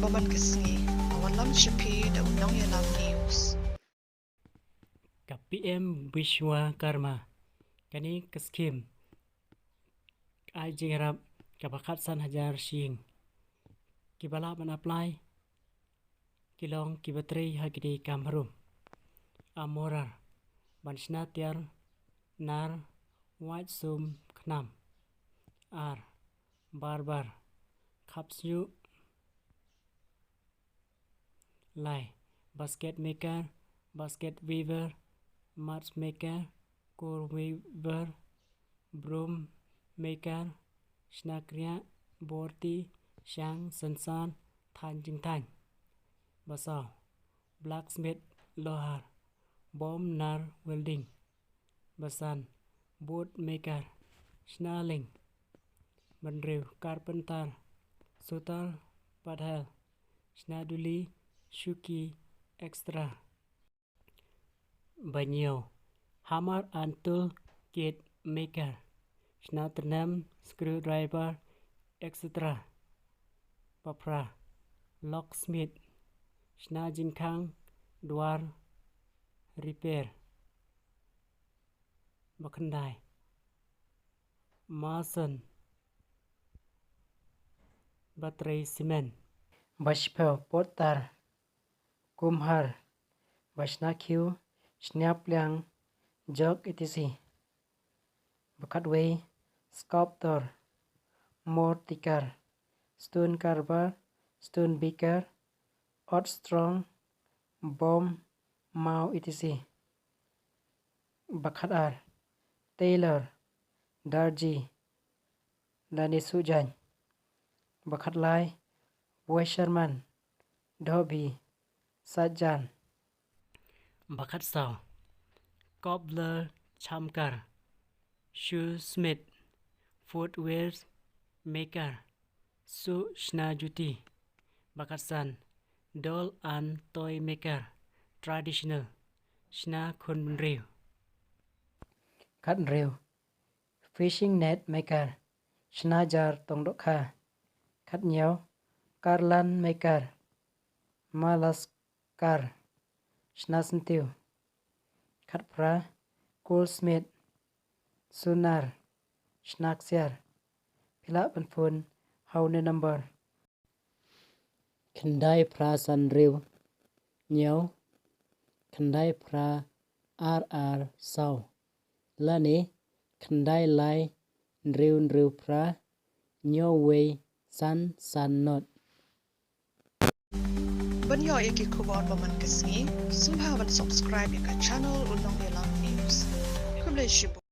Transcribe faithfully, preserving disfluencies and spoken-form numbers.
Ba man ka sngi, a wanlam sha phi da u Nongïalam News. Ka P M Vishwakarma, kane ka skhim ai jingïarap kaba khatsan hajar shi ïing. Kiba lah ban apply ki long kiba trei ha kine ki kam harum. A murar, ban shna tiar nar wait sum khnam. Ar, barbar, khapsngew. Lai, basket maker, basket weaver, mat maker, cord weaver, broom maker, shna kriah, bor ti, shang, synsan, thaiñ jingthaiñ. Ba saw, blacksmith, lohar, bom nar welding. Ba san, boat maker, shna lieng. Ba hynriew, carpenter, sutar, padhel, shna duli, shuki, et cetera. Ba hynñiew, hammer and tool kit maker, shna tyrnem, screwdriver, et cetera. Ba phra, locksmith, shna jingkhang, duar, repair. Ba khyndai, mason, ba trei cement. Ba shiphew, potter, kumhar, ba shna khiew, shna pliang, jok, et cetera. Ba khatwei, sculptor, mortar maker, stone carver, stone breaker, earth strong, bom, maw, et cetera. Ba khatar, tailor, darji, lane suh jaiñ. Ba khatlai, washerman, dhobi, sajan. Ba khatsaw, cobbler, chamkar, shoesmith, footwear maker, suh shna juti. Ba khatsan, doll and toy maker, traditional, shna khun bynriew. Khathynriew, fishing net maker, shna jar tong dohkha. Khathynñiew, garland maker, malaskar, shna syntiew. Khatphra, goldsmith, sonar, shna ksiar. Phi lah ban phone ha une u number: khyndai phra san hynriew hynñiew khyndai phra ar ar saw, lane khyndai lai hynriew hynriew phra hynñiew wei san san not. Ban ïoh ïa ki khubor ba man ka sngi, sngewbha ban subscribe ïa ka channel U Nongïalam News. Khublei shibun.